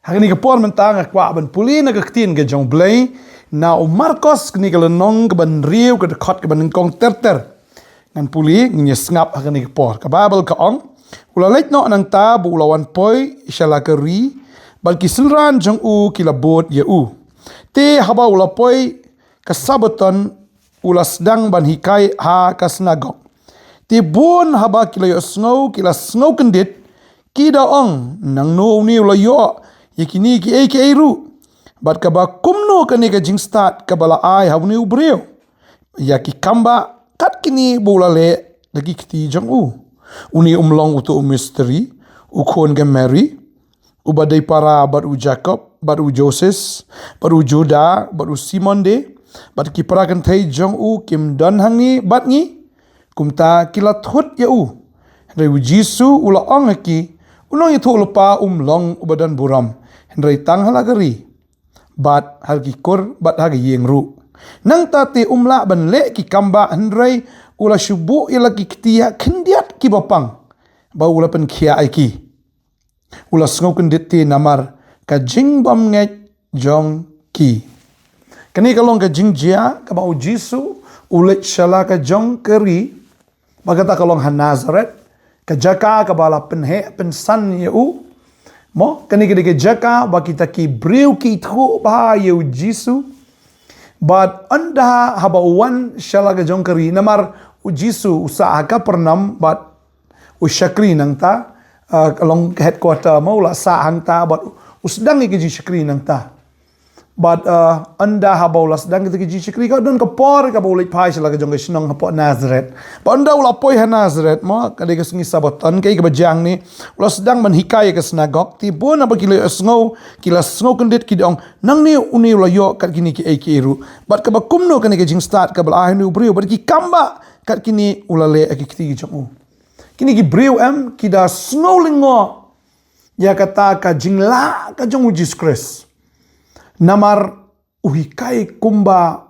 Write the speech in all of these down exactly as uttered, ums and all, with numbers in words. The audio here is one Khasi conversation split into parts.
Ha kane ka por mynta nga kwah ban pule na ka ktien ka jong U Blei na u Markos, kane ka lynnong kaba hynriew, ka dkhot kaba nyngkong ter ter. Ngan pule, ngin ïa sngap ha kane ka por. Ka Baibl ka ong, u la leit noh nangta bad u la wan poi sha la ka ri, bad ki synran jong u ki la bud ïa u. Te haba u la poi ka Sabbaton, u la sdang ban hikai ha ka synagog. Te bun haba ki la ïohsngew, ki la sngew kyndit, ki da ong, nangno une u la ïoh ïa kine kiei kiei ruh? Bad kaba kumno kane ka jingstad kaba la ai ha une u briew? Ïa ki kambah kat kine ba u la leh da ki kti jong u. Une um long uto u mistri, u khun ka Mari, uba dei para bad u Jakob, bad u Joses, bad u Juda, bad u Simon de? Bad ki para kynthei jong u kim don hangne bad ngi? Kumta ki la thut ïa u. Hynrei u Jisu u la ong ha ki, u nongïathuhlypa um long uba don burom, hynrei tang ha la ka ri, bad ha ki kur, bad ha ka ïing ruh. Nangta te um lah ban leh ki kambah, hynrei u la shu buh ïa la ki kti ha khyndiat kiba pang, ba u la pynkhiah ïa ki. U la sngew kyndit te namar ka jingbymngeit jong ki. Kane ka long ka jingjia kaba u Jisu u leit sha la ka jong ka ri, ba kata ka long ha Nazaret, ka jaka kaba la pynheh pynsan ïa u. Mo, kane ka dei ka jaka ba kita ki briew ki ithuh bha ïa u Jisu. Bad ynda haba u wan sha la ka jong ka ri, namar u Jisu u sah ha Kapernaum, bad u shakri nangta, uh, ka long ka headquarter, mo, u la sah hangta, bad u sdang ïa ka jingshakri nangta. Bad, uh, ynda haba u la sdang ïa ka jingshakri, ka don ka por kaba u leit phai sha la ka jong ka shnong hapoh Nazaret. Bad ynda u la poi ha Nazaret, mo, ka dei ka sngi Sabbaton, kaei kaba jia hangne, u la sdang ban hikai ha ka synagog. Te bun haba ki la ïohsngew, ki la sngew kyndit, ki da ong, nangne une u la ïoh kat kine kiei kiei ruh? Bad kaba kumno kane ka jingstad kaba la ai ha une u briew? Bad ki kambah kat kine u la leh ha ki kti jong u? Kine ki briew em, ki da sngew lyngngoh ïa kata ka jinglah ka jong u Jisu Khrist. Namar u hikai kumba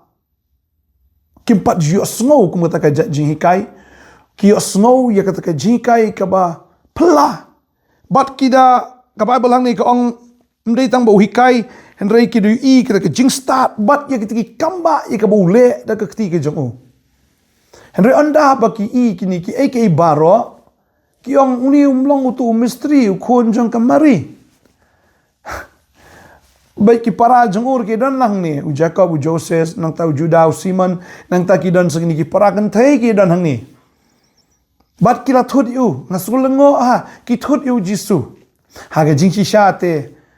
kim pat ju ïohsngew kum kata ka jait jinghikai. Ki ïohsngew ïa kata ka jinghikai kaba phylla. Bad ki da, ka Baibl hangne ka ong, ym dei tang ba u hikai, hynrei ki da ïohi kata ka jingstad bad ïa kita ki kambah ïa kaba u leh da ka kti ka jong u. Hynrei ynda ba ki i kine kiei kiei baroh, ki ong, une um long uto u mistri, u khun jong ka Mari. Bad ki para jong u ruh ki don hangne, u Jakob, u Joses, nangta u Juda, u Simon, nangta ki don sa kine ki para kynthei ki don hangne. Bad ki la thut ïa u, nga sngew lyngngoh ha, ki thut ïa u Jisu. Ha ka jingshisha te,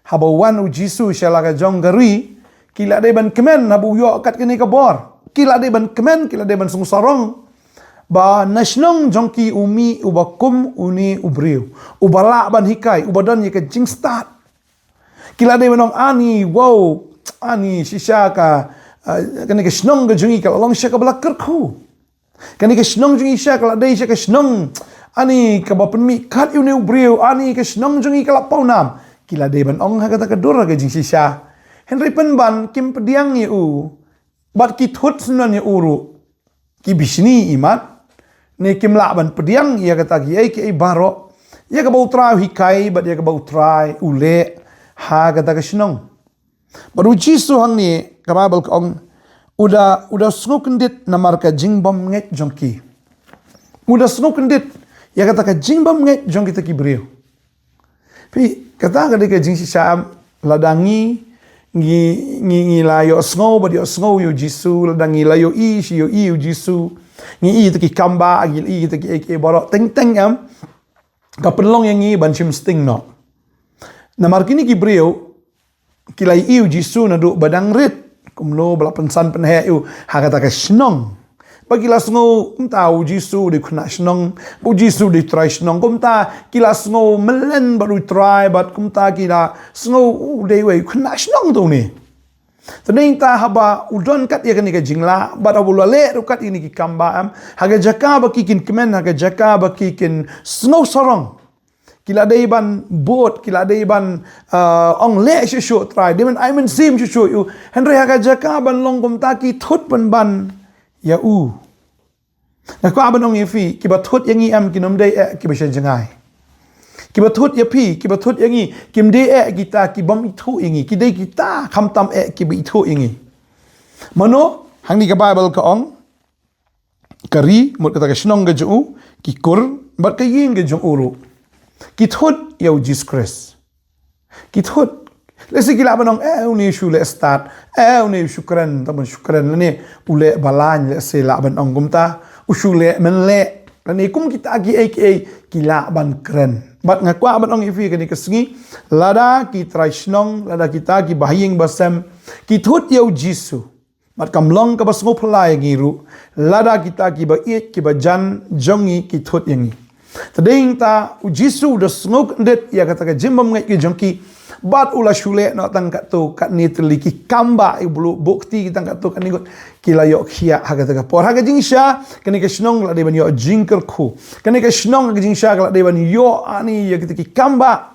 haba wan u Jisu sha la ka jong ka ri, ki la dei ban kmen haba u ïoh kat kane ka bor. Ki la dei ban kmen, ki la dei ban sngewsarong ba na shnong jong ki u mih uba kum une u briew, uba lah ban hikai, uba don ïa ka jingstad. Ki la dei ban ong, ani, wow, ani, shisha ka, uh, kane ka shnong ka jong ngi ka la long shisha kaba la kyrkhu. Kane ka shnong jong ngi shisha ka la dei shisha ka shnong, ani, kaba pynmih kat ïa une u briew, ani, ka shnong jong ngi ka la pawnam. Ki la dei ban ong ha kata ka dur ha ka jingshisha. Hynrei pynban kim pdiang ïa u, bad ki thut syndon ïa u ruh. Ki bishni imat, ne kim lah ban pdiang ïa kata kiei kiei baroh, ïa kaba u Trai u hikai bad ïa kaba u Trai u leh ha kata ka shnong. Bad u Jisu hangne, ka Baibl ka ong, u da, u da sngew kyndit namar ka jingbymngeit jong ki. U da sngew kyndit ïa kata ka jingbymngeit jong kita ki briew. Phi, kata ka dei ka jingshisha em, lada ngi, ngi, ngi, ngi la ïohsngew bad ïohsngew ïa u Jisu, lada ngi la ïohi shi ïohi ïa u Jisu, ngi i kita ki kambah, ngi i kita kiei kiei baroh, teng teng em, ka pynlong ïa ngi ban shim sting noh. Namar kine ki briew ki la ïohi ïa u Jisu naduh ba dang rit, kumno ba la pynsan pynheh ïa u ha kata ka shnong. Ba ki la sngew kumta u Jisu u dei u khynnah shnong, ba u Jisu u dei u trai shnong, kumta ki la sngew mlien bad u Trai, bad kumta ki la sngew u dei uwei u khynnah shnong te une. Te nangta haba u don kat ïa kane ka jinglah, bad haba u la leh ruh kat ïa kine ki kambah em, ha ka jaka ba ki kin kmen, ha ka jaka ba ki kin sngewsarong, ki la dei ban bud, ki la dei ban, uh, ong leh shuh shuh Trai, dei ban ai mynsiem shuh shuh ïa u. Hynrei ha ka jaka ban long kumta ki thut pynban ïa u. Nga kwah ban ong ïa phi, kiba thut ïa ngi em kin ym dei eh kiba sha jngai. Kiba thut ïa phi, kiba thut ïa ngi, kim dei eh kita ki bym ithuh ïa ngi, ki dei kita khamtam eh kiba ithuh ïa ngi. Mano, hangne ka Baibl ka ong, ka ri, mut kata ka shnong ka jong u, ki kur, bad ka ïing ka jong u ruh, ki thut ïa u Jisu Khrist. Ki thut. Lehse ki lah ban ong, eh, une u shu leh stad, eh, une u shu kren, tang ban shu kren, lane u leh balang, lehse lah ban ong kumta, u shu leh mynleh, lane kum kita kiei kiei, ki lah ban kren. Bad nga kwah ban ong ïa phi kane ka sngi, lada ki trai shnong, lada kita kiba ha ïing ba sem, ki thut ïa u Jisu, bad kam long kaba sngewphylla ïa ngi ruh, lada kita kiba ïeit kiba jan jong ngi ki thut ïa ngi. Te dei nangta u Jisu u da sngewkyndit ïa kata ka jingbymngeit ka jong ki, bad u la shu leh noh tang katto katne tylli ki kam ba ïa u blu bukti ki tang katto katne ngut, ki la ïoh khiah ha kata ka por. Ha ka jingshisha kane ka shnong ka la dei ban ïoh jingkyrkhu. Kane ka shnong ha ka jingshisha ka la dei ban ïoh ani ïa kita ki kam ba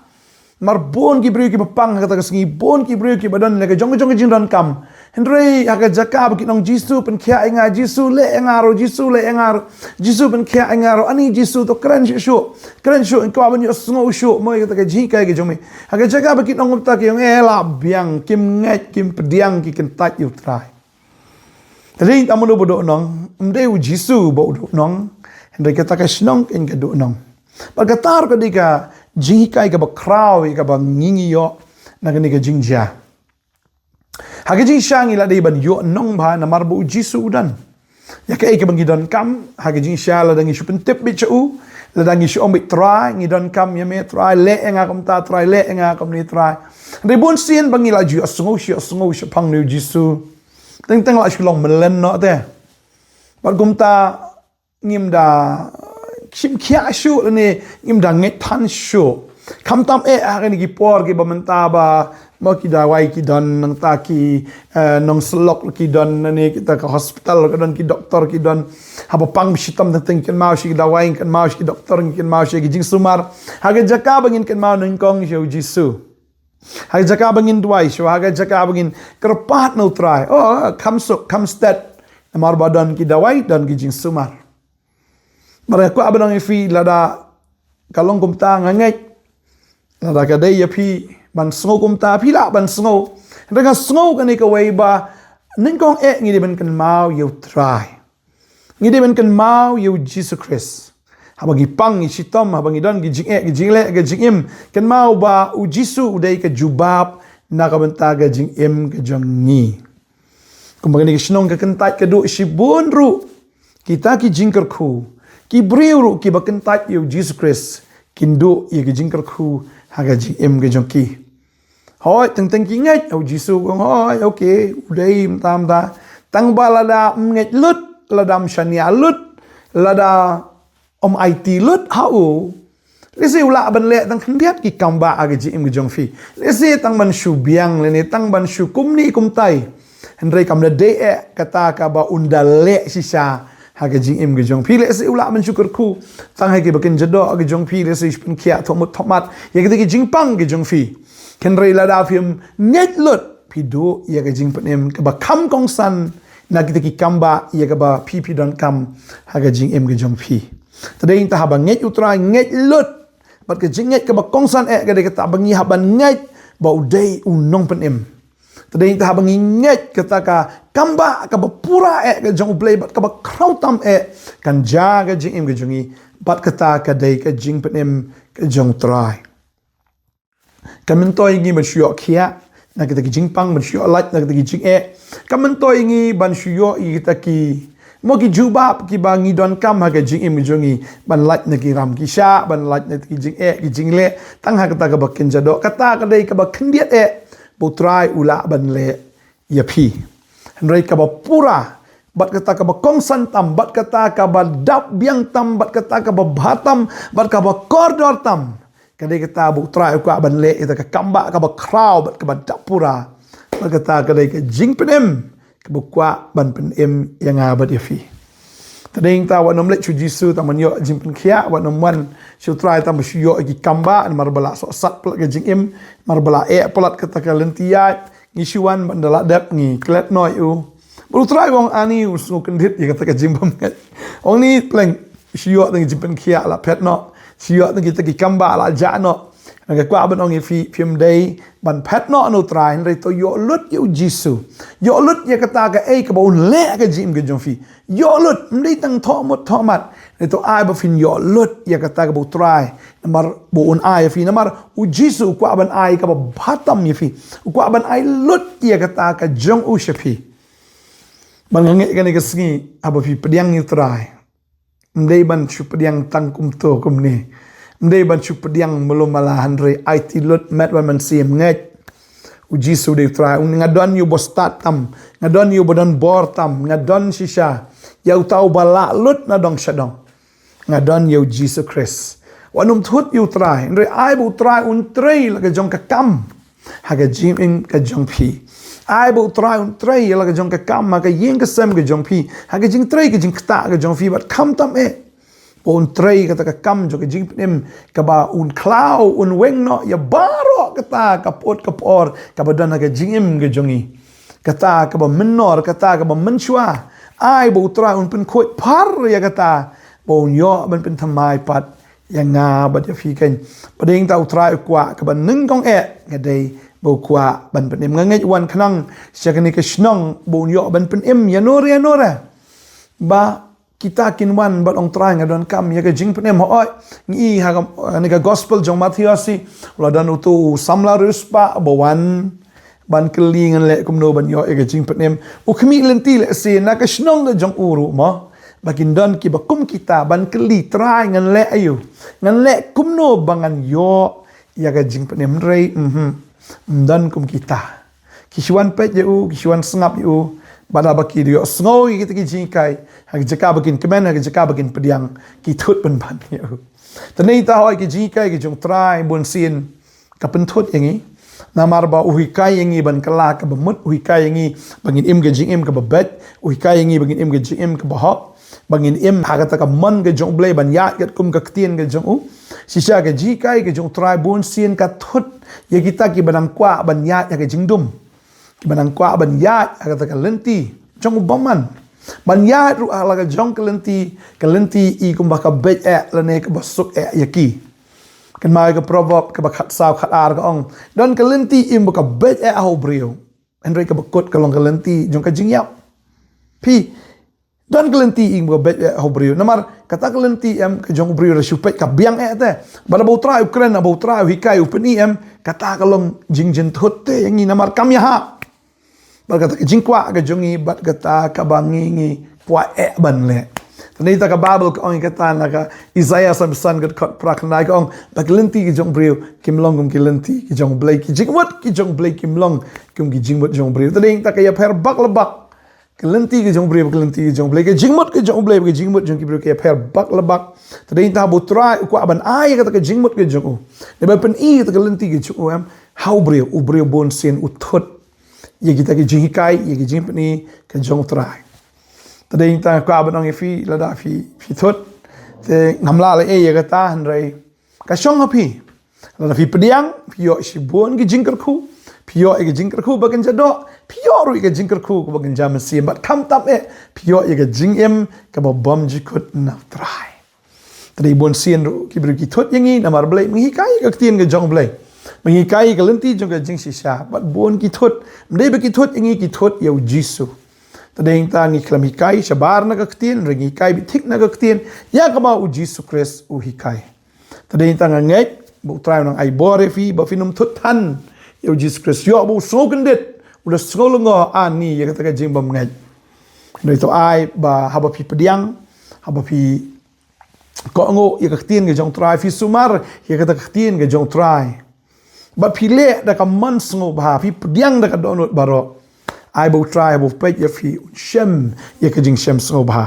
Mar bun ki briew kiba pang ha kata ka sngi, bun ki briew kiba don la ka jong ka jong ka jingdonkam. Hynrei ha ka jaka ba kin ong Jisu pynkhiah ïa nga, Jisu leh ïa nga ruh, Jisu leh ïa nga ruh, Jisu pynkhiah ïa nga ruh, ani Jisu to kren shuh shuh, kren shuh, nga kwah ban ïohsngew shuh mo ïa kata ka jinghikai ka jong me. Ha ka jaka ba kin ong kumta ki ong eh lah biang, kim ngeit, kim pdiang, ki kyntait ïa u Trai. Te dei tang mano ba duh nong, ym dei u Jisu ba u duh nong, hynrei kata ka shnong kein ka duh nong. Bad kata ruh ka dei ka jinghikai kaba khraw ïa kaba ngi ngi ïoh na kane ka jingjia. Ha ka jingshisha ngi la dei ban ïoh nong bha namar ba u Jisu u don. Ïa kaei kaba ngi donkam ha ka jingshisha, lada ngi shu pyntip beit sha u, lada ngi shu ong beit Trai, ngi donkam ïa me Trai, leh ïa nga kumta Trai, leh ïa nga kumne Trai. Hynrei bun sien ba ngi la ju ïohsngew shu ïohsngew shaphang une u Jisu. Teng teng la shu long mlien noh te. Bad kumta ngim da shim khiah shuh lane ngim da ngeit than shuh. Khamtam eh ha kine ki por kiba mynta ba mo ki dawai ki don, nangta ki, eh, nongsyllok ki don, lane kita ka hospital ka don, ki doktor ki don. Haba pang shitom teng teng kynmaw sha ki dawai, kynmaw sha ki doktor, kynmaw sha ki jingsumar. Ha ka jaka ba ngin kynmaw nyngkong sha u Jisu. Ha ka jaka ba ngin duwai shuwa, ha ka jaka ba ngin kyrpad na u Trai, oh, kham suk, kham stet. Namar ba don ki dawai, don ki jingsumar. Bad nga kwah ban ong ïa phi, lada ka long kumta nga ngeit, lada ka dei ïa phi ban sngew kumta, phi lah ban sngew. Hynrei nga sngew kane kawei ba nyngkong eh ngi dei ban kynmaw ïa u Trai. Ngi dei ban kynmaw ïa u Jisu Khrist. Haba ngi pang, ngi shitom, haba ngi don ki jingeh, ki jingleh, ki jingim, kynmaw ba u Jisu u dei ka jubab na ka bynta ka jingim ka jong ngi. Kumba kane ka shnong ka kyntait ka duh shibun ruh kita ki jingkyrkhu. Ki briew ruh kiba kyntait ïa u Jisu Khrist kin duh ïa ki jingkyrkhu ha ka jingim ka jong ki. Hooid, teng teng ki ngeit, u Jisu u ong hooid, okay, u dei mynta mynta. Tang ba lada ym ngeit lut, lada ym shaniah lut, lada ym aiti lut ha u, lehse u lah ban leh tang khyndiat ki kam ba ha ka jingim ka jong phi. Lehse tang ban shu biang, lane tang ban shu kumne kumtai. Hynrei kam da dei eh kata kaba un da leh shisha ha ka jingim ka jong phi. Lehse u lah ban shu kyrkhu tang ha kiba kynja doh ka jong phi, lehse shu pynkhiah thoh mut thoh mat ïa kita ki jingpang ka jong phi. Hynrei lada phim ngeit lut, phi duh ïa ka jingpynim kaba kham kongsan na kita ki kam ba ïa kaba phi phi donkam ha ka jingim ka jong phi. Te dei nangta haba ngeit u Trai, ngeit lut. Bad ka jingngeit kaba kongsan eh ka dei kata ba ngi hap ban ngeit ba u dei u nongpynim. Te dei nangta haba ngi ngeit kata ka kam ba kaba pura eh ka jong u Blei bad kaba khraw tam eh kan jia ka jingim ka jong ngi. Bad kata ka dei ka jingpynim ka jong u Trai. Kan myntoi ngi ban shu ïoh khiah na kita ki jingpang, ban shu ïoh lait na kita ki jingeh. Kan myntoi ngi ban shu ïoh ïa kita ki, mo, ki jubab kiba ngi donkam ha ka jingim jong ngi, ban lait na ki ram ki shah, ban lait na ki jingeh ki jingleh tang ha kata kaba kynja doh. Kata ka dei kaba khyndiat eh ba u Trai u lah ban leh ïa phi. Hynrei kaba pura, bad kata kaba kongsan tam, bad kata kaba dap biang tam, bad kata kaba bha tam, bad kaba kordor tam, ka dei kata ba u Trai u kwah ban leh ïa kata ka kam ba kaba khraw bad kaba dap pura. Bad kata ka dei ka jingpynim kaba u kwah ban pynim ïa nga bad ïa phi. Te dei nangta wat nym leit sha u Jisu tang ban ïoh jingpynkhiah, wat nym wan sha u Trai tang ban shu ïoh ïa ki kam ba, namar ba la sohsat palat ka jingim, namar ba la eh palat kata ka lynti ïaid. Ngi shu wan ban da la dep ngi klet noh ïa u. Bad u Trai u ong ani, u sngewkyndit ïa kata ka jingbymngeit. U ong ni pleng, shu ïoh tang jingpynkhiah la phet noh. Shu ïoh tang kita ki kam ba la jah noh. Nga kwah ban ong ïa phi, phim dei ban phet noh na u Trai, hynrei to ïoh lut ïa u Jisu. Ïoh lut ïa kata kaei kaba un leh ha ka jingim ka jong phi. Ïoh lut, ym dei tang thoh mut thoh mat. Hynrei to ai ba phin ïoh lut ïa kata kaba u Trai, namar ba un ai ïa phi, namar u Jisu u kwah ban ai kaba bha tam ïa phi. U kwah ban ai lut ïa kata ka jong u sha phi. Bad nga ngeit kane ka sngi, haba phi pdiang ïa u Trai, ym dei ban shu pdiang tang kumto kumne. Ym dei ban shu pdiang malu mala, hynrei aiti lut met wan mynsiem, ngeit. U Jisu u dei u Trai. Nga don ïa uba stad tam, nga don ïa uba don bor tam, nga don shisha ïa uta uba lah lut na dong sha dong. Nga don ïa u Jisu Khrist. Wat nym thut ïa u Trai, hynrei ai ba u Trai un trei la ka jong ka kam ha ka jingim ka jong phi. Ai ba u Trai un trei la ka jong ka kam ha ka ïing ka sem ka jong phi, ha ka jingtrei ka jingktah ka jong phi, bad khamtam eh ba un trei kata ka kam jong ka jingpynim, kaba un khlaw, un weng noh ïa baroh kata ka put ka por kaba don ha ka jingim ka jong ngi. Kata kaba mynnor, kata kaba mynshuwa. Ai ba u Trai un pynkhuid phar ïa kata, ba un ïoh ban pynthymmai pat ïa nga bad ïa phi kein. Ba dei tang u Trai u kwah kaba nyngkong eh, ka dei ba u kwah ban pynim. Nga ngeit wan khnang sha kane ka shnong ba un ïoh ban pynim ïa nore ïa nore. Ba kita kin wan bad ong, Trai, nga donkam ïa ka jingpynim. Hooid, ngi i ha ka, ha kane ka gospel jong Mathaios hi, u la don utu u samla riewspah ba wan ban kylli ngan leh kumno ban ïoh ïa ka jingpynim. U khmih lynti lehse na ka shnong ka jong u ruh mo. Ba kin don kiba kum kita ban kylli, Trai, ngan leh aïu? Ngan leh kumno ba ngan ïoh ïa ka jingpynim? Hynrei, mhm, ym don kum kita. Ki shu wan peit ïa u, ki shu wan sngap ïa u, bad haba ki ïohsngew ïa kita ki jinghikai, ha ka jaka ba kin kmen, ha ka jaka ba kin pdiang, ki thut pynban ïa u. Te nangta hooid, ki jinghikai ki jong u Trai bunsien ka pynthut ïa ngi. Namar ba u hikai ïa ngi ban kylla kaba mut, u hikai ïa ngi ba ngin im ka jingim kaba beit, u hikai ïa ngi ba ngin im ka jingim kaba hok, ba ngin im ha kata ka mon ka jong u Blei, ban ïaid katkum ka ktien ka jong u. Shisha ka jinghikai ka jong u Trai bunsien ka thut ïa kita kiba nang kwah ban ïaid ha ka jingdum, kiba nang kwah ban ïaid ha kata ka lynti jong u bymman, ban ïaid ruh ha la ka jong ka lynti, ka lynti i kumba ka beit eh lane kaba suk eh ïa ki. Kynmaw ïa ka Proverb kaba khatsaw khatar ka ong, don ka lynti i kumba ka beit eh ha u briew, hynrei kaba kut ka long ka lynti jong ka jingïap. Phi, don ka lynti i kumba ka beit eh ha u briew. Namar kata ka lynti em ka jong u briew, la shu peit ka biang eh te. Bad haba u Trai u kren, haba u Trai u hikai, u pyni em, kata ka long jingjynthut te ïa ngi, namar kam ïahap bad kata ka jingkwah ka jong ngi, bad kata kaba ngi, ngi kwah eh ban leh. Te nangta ka Baibl ka ong ïa kata na ka Isaiah san phew san ka dkhot phra khyndai ka ong, ba ki lynti ki jong u briew kim long kum ki lynti ki jong u Blei, ki jingmut ki jong u Blei kim long kum ki jingmut jong u briew. Te nangta ka ïapher bak la bak ka lynti ka jong u briew, ka lynti ka jong u Blei, ka jingmut ka jong u Blei, ka jingmut jong ki briew ka ïapher bak la bak. Te nangta haba u Trai u kwah ban ai kata ka jingmut ka jong u, ne ban pyni kata ka lynti ka jong u em ha u briew, u briew bunsien u thut ïa kita ki jinghikai, ïa ki jingpyni ka jong u Trai. Te nangta kwah ban ong ïa phi, lada phi, phi thut, te ngam lah leh ei ïa kata, hynrei ka shong ha phi. Lada phi pdiang, phi ïoh shibun ki jingkyrkhu, phi ïoh ïa ka jingkyrkhu ba kynja doh, phi ïoh ruh ïa ka jingkyrkhu kaba kynja mynsiem, bad khamtam eh, phi ïoh ïa ka jingim kaba bymjukut na u Trai. Te dei bunsien ruh ki briew ki thut ïa ngi, namar Blei, ba ngi hikai ïa ka ktien ka jong u Blei, ba ngi hikai ïa ka lynti jong ka jingshisha, bad bun ki thut. Ym dei ba ki thut ïa ngi, ki thut ïa u Jisu. Te nangta ngi khlem hikai shabar na ka ktien, hynrei ngi hikai beit thik na ka ktien ïa kaba u Jisu Khrist u hikai. Te nangta nga ngeit ba u Trai u nang ai bor ïa phi, ba phin ym thut than ïa u Jisu Khrist, ïoh ba u sngewkyndit, u da sngewlyngngoh ani ïa kata ka jingbymngeit. Hynrei to ai ba haba phi pdiang, haba phi kohnguh ïa ka ktien ka jong u Trai, phi sumar ïa kata ka ktien ka jong u Trai, bad phi leh da ka mon sngewbha, phi pdiang da ka dohnud baroh, ai ba u Trai haba u peit ïa phi un shem ïa ka jingshem sngewbha,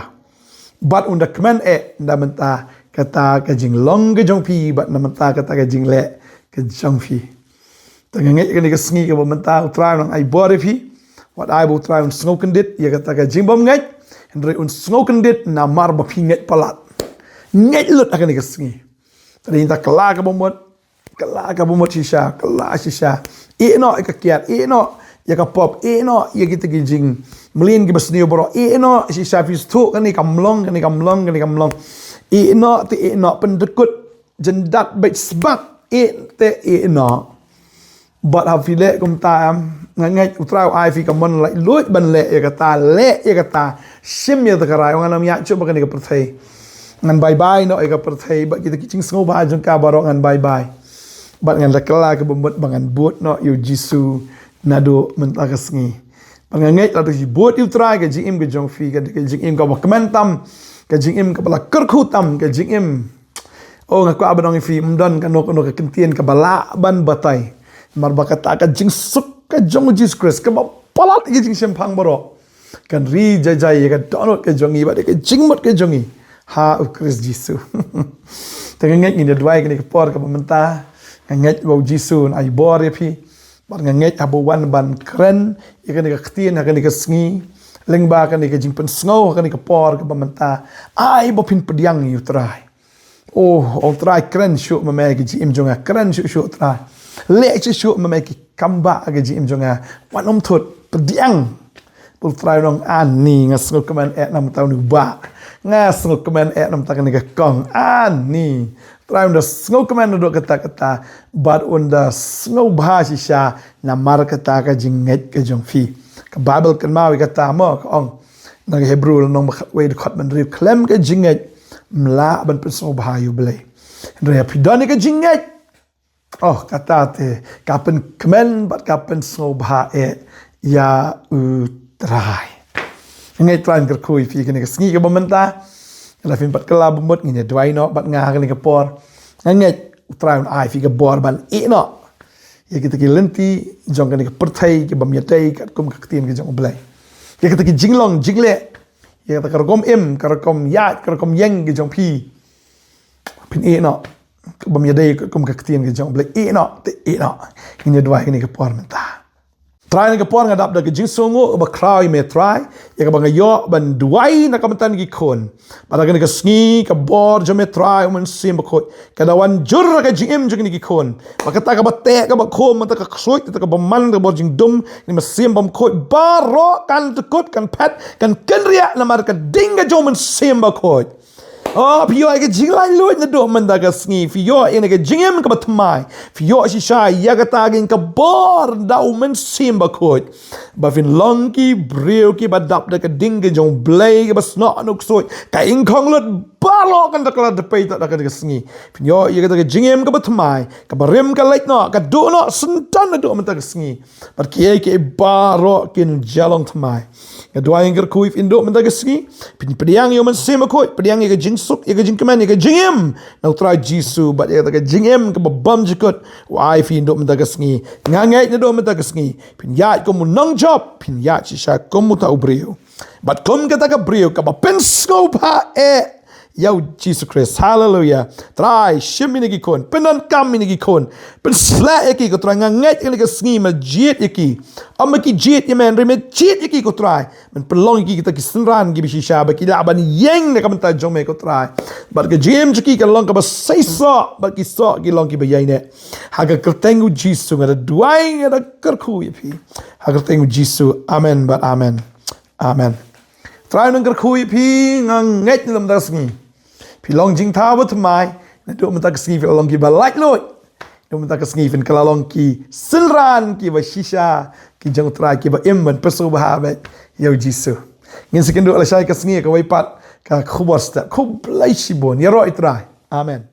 bad un da kmen eh na bynta kata ka jinglong ka jong phi, bad na bynta kata ka jingleh ka jong phi. Te nga ngeit kane ka sngi kaba mynta u Trai u nang ai bor ïa phi. Wat ai ba u Trai un sngewkyndit ïa kata ka jingbymngeit, hynrei un sngewkyndit namar ba phi ngeit palat, ngeit lut ha kane ka sngi. Te nangta kylla kaba mut, kylla kaba mut shisha, kylla shisha. Ïeh noh ïa ka kiad, ïeh noh ïa ka pop, ïeh noh ïa kita ki jingmlien kiba sniew baroh, ïeh noh shisha. Phi sngewthuh, kane kam long, kane kam long, kane kam long. Ïeh noh, te ïeh noh, pyndkut jyndat beit sbak, ïeh te ïeh noh. Bad haba phi leh kumta, em, nga ngeit U Trai u ai phi ka mon laitluid ban leh ïa kata, leh ïa kata, shim ïa kata ka rai, ngan ym ïaid shuh bad kane ka pyrthei. Ngan bye bye noh ïa ka pyrthei, bad kita ki jingsngewbha jong ka baroh ngan bye bye. Bad ngan da kylla kaba mut ba ngan bud noh ïa U Jisu naduh mynta ka sngi. Bad nga ngeit lada phi bud ïa U Trai, ka jingim ka jong phi ka, ka jingim kaba kmen tam, ka jingim kaba la kyrkhu tam, ka jingim Oh, nga kwah ban ong ïa phi, ym don kano kano ka kyntien kaba lah ban batai. Namar ba kata ka jingsuk ka jong U Jisu Khrist kaba palat ïa ka jingshemphang baroh, kan ri jai jai ïa ka dohnud ka jong ngi bad ïa ka jingmut ka jong ngi ha U Khrist Jisu. Te nga ngeit ngin ïa duwai kane ka por kaba mynta. Nga ngeit ba U Jisu un ai bor ïa phi. Bad nga ngeit haba u wan ban kren ïa kane ka ktien ha kane ka sngi, lyngba kane ka jingpynsngew ha kane ka por kaba mynta, ai ba phin pdiang ïa U Trai. Oh, ong Trai, kren shuh ma me ïa ka jingim jong nga, kren shuh shuh Trai. Leh shuh shuh ma me ïa ki kam bah ha ka jingim jong nga. Wat nym thut, pdiang. Bad U Trai un ong, ani, nga sngewkmen eh na ka bynta une u bah. Nga sngewkmen eh na ka bynta kane ka kong. Ani. U Trai un da sngewkmen naduh katta katta. Bad un da sngewbha shisha namar kata ka jingngeit ka jong phi. Ka Baibl kynmaw ïa kata mo, ka ong na ka Hebru lynnong ba khatwei dkhot ba hynriew, khlem ka jingngeit ym lah ban pynsngewbha ïa U Blei. Hynrei haba phi don ïa ka jingngeit, oh, kata te ka pynkmen bad ka pynsngewbha eh ïa U Trai. Nga ngeit Trai un kyrkhu ïa phi kane ka sngi kaba mynta. Lada phin pat kylla ba mut, ngin ïa duwai noh bad nga ha kane ka por. Nga ngeit U Trai un ai phi ka bor ban ïeh noh ïa kita ki lynti jong kane ka pyrthei ki bym ïadei katkum ka ktien ka jong U Blei. Ïa kita ki jinglong jingleh, ïa kata ka rukom im, ka rukom ïaid, ka rukom ïeng ka jong phi, phin ïeh noh. Ka bym ïadei katkum ka ktien ka jong U Blei, ïeh noh, te ïeh noh. Ngin ïa duwai kane ka por mynta. Trai, ha kane ka por nga dap da ka jingsngewnguh kaba khraw ïa me Trai, ïa kaba nga ïoh ban duwai na ka bynta kine ki khun. Bad ha kane ka sngi ka bor jong me Trai U Mynsiem Bakhuid ka da wan jur ha ka jingim jong kine ki khun. Bad kata kaba teh kaba khum mynta ka ksuid, kata ka bymman, ka bor jingdum, kine ki mynsiem bymkhuid baroh kan tkut, kan phet, kan kynriah namar ka ding ka jong U Mynsiem Bakhuid. Oh, phi ïoh ïa ka jinglaitluid naduh mynta ka sngi. Phi ïoh ïa kane ka jingim kaba thymmai. Phi ïoh shisha ïa kata ka bor da U Mynsiem Bakhuid, ba phin long ki briew kiba dap da ka ding ka jong U Blei, kaba snoh na u ksuid. Ka ingkhong lut baroh kan da kylla da peit da kane ka sngi. Phin ïoh ïa kata ka jingim kaba thymmai, kaba rim ka leit noh, ka duh noh, syntan naduh mynta ka sngi. Bad kiei kiei baroh kin ïa long thymmai. Nga duwai, nga kyrkhu ïa phi naduh mynta ka sngi. Phin pdiang ïa U Mynsiem Bakhuid, pdiang ïa ka jingsuk, ïa ka jingkmen, ïa ka jingim na U Trai Jisu, bad ïa kata ka jingim kaba bymjukut u ai phi naduh mynta ka sngi. Nga ngeit naduh mynta ka sngi phin ïaid kum u nongjop, phin ïaid shisha kum uta u briew. Bad kum kata ka briew kaba pynsngewbha eh ïa U Jisu Khrist. Haleluya. Trai, shim ïa kine ki khun, pyndonkam ïa kine ki khun, pynsleh ïa ki, ko Trai. Nga ngeit ïa kane ka sngi me jied ïa ki. Ym ma ki jied ïa me, hynrei me jied ïa ki, ko Trai. Men pynlong ïa ki kita ki synran kiba shisha, ba ki lah ban ïeng na ka bynta jong me, ko Trai. Bad ka jingim jong ki kan long kaba seisoh, bad ki soh ki long kiba ïaineh. Ha ka kyrteng U Jisu nga da duwai, nga da kyrkhu ïa phi. Ha ka kyrteng U Jisu. Amen bad amen. Amen. Trai un kyrkhu ïa phi, nga ngeit naduh mynta ka sngi phi long jingthaw ba thymmai, naduh mynta ka sngi phi long kiba laitluid. Naduh mynta ka sngi phin kylla long ki synran kiba shisha, ki jong U Trai, kiba im ban pynsngewbha bad ïa U Jisu. Ngin sa ïakynduh lashai ka sngi ha kawei pat ka khubor step. Khublei shibun. Ïaroh ïa U Trai. Amen.